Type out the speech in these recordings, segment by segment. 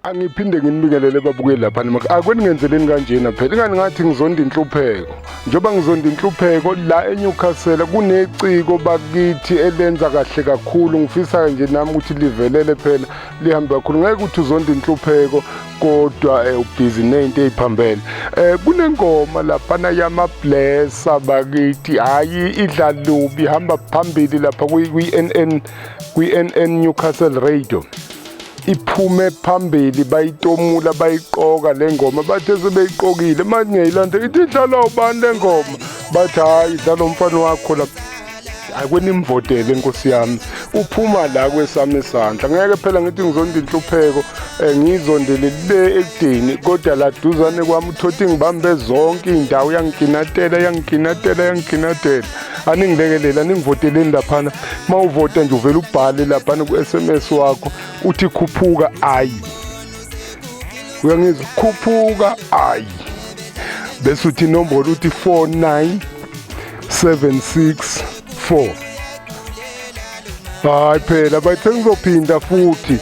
Angiphinde nginibingelele babukeli lapha noma akweningenzeleni kanjena phela ingani ngathi ngizonda inhlupheko njengoba ngizonda inhlupheko la eNewcastle kuneciko bakithi elenza kahle kakhulu ngifisa nje nami ukuthi livelele phela lihambe kakhulu ngeke ukuthi uzonda inhlupheko kodwa eh, ubhizi nezinto eziphambene eh kunengoma laphana yamablessa bakithi hayi idla lubi hamba phambili lapha kwi-NN kwi-NN Newcastle Radio iphume phambili bayitomula bayiqoka le ngoma bathe sebeyiqokile manje ngiyayilanda ithi idlalwa ubani le ngoma bathi hhayi idlala umfana wakho la akwenimvotele nkosi yami uphuma la kwesami isandla ngeke phela ngithi ngizonda inhlupheko eh, ngiyizondele le ekudeni kodwa la duzane kwami uthothi ngibambe zonke iy'ndawo yangikinatela yangikinatela yangikinatela aningilekelele aningivoteleni laphana uma uvota nje uvele ubhale laphana ku-sms wakho uthi khuphuka ayi uyangizwa khuphuka ayi bese uthi inombolo uthi 49764 hayi phela bathe ngizophinda futhi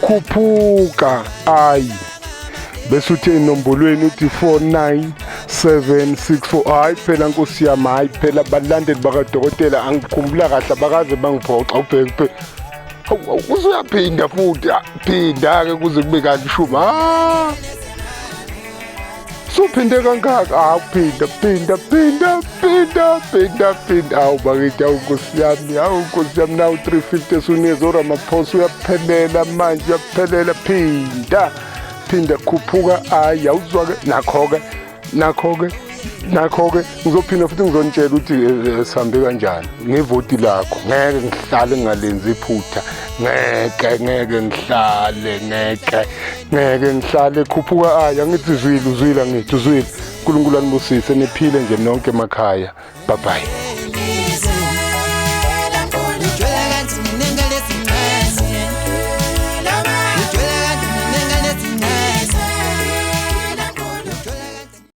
khuphuka ayi bese uthi enombolweni uthi 49764 hayi phela nkosi yami hayi phela balandeli bakadokotela angikhumbula kahle abakaze bangiphoxa ubheke phela usuyaphinda futhi phinda-ke kuze kube kanti shumi ah suphinde kangaka hawu phinda phinda phinda phinda phinda phinda hawu bakithi hawu nkosi yami hawu nkosi yami nawu 350 esunikeza uramaphosa uyaphelela manje uyaphelela phinda phinda khuphuka ayi awuzwa-ke nakho-ke nakho-ke nakho-ke ngizophinda futhi ngizonitshela ukuthi eh, eh, sihambe kanjani ngevoti lakho ngeke ngihlale ngingalenzi iphutha ngeke ngeke ngihlale ngeke ngeke ngihlale khuphuka aya ngithi uzwile uzwile angithi uzwile uNkulunkulu anibusise niphile nje nonke emakhaya bye bye.